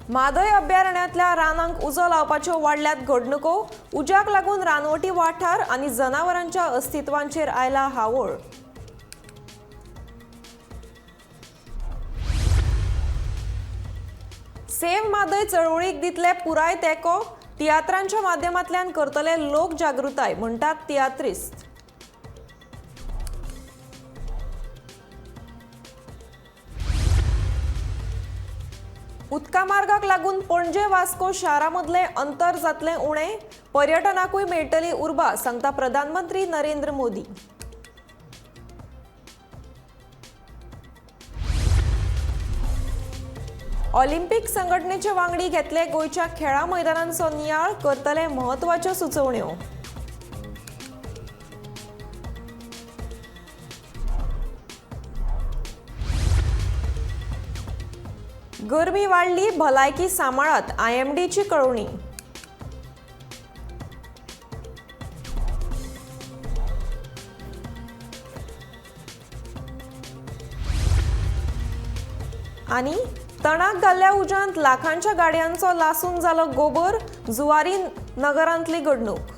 म्हादय अभयारण्यांतल्या रानांक उजो लावपाच्यो वाडल्यात घडणुको. उज्याक लागून रानवटी वाठार आनी जनावरांच्या अस्तित्वांचेर आयला हावळ. सेव्ह म्हादय चळवळीक दितले पुराय तेंको. तियात्रांच्या माध्यमांतल्यान करतले लोक जागृताय, म्हणटात तियात्रिस्त. उदका मार्गाक लागून पणजे वास्को शारा मदलें अंतर जातलें उणें. पर्यटनाकूय मेळटली उर्बा, सांगता प्रधानमंत्री नरेंद्र मोदी. ऑलिम्पिक संघटनेचे वांगडी घेतले गोंयच्या खेळां मैदानांचो नियाळ, करतले म्हत्वाच्यो सुचोवण्यो. गरमी वाडली, भलायकी सांबाळात, आयएमडीची कळोवणी. आनी तणाक घाल्ल्या उज्यांत लाखांच्या गाडयांचो लासून जालो गोबर. जुवारी नगरांतली घडणूक.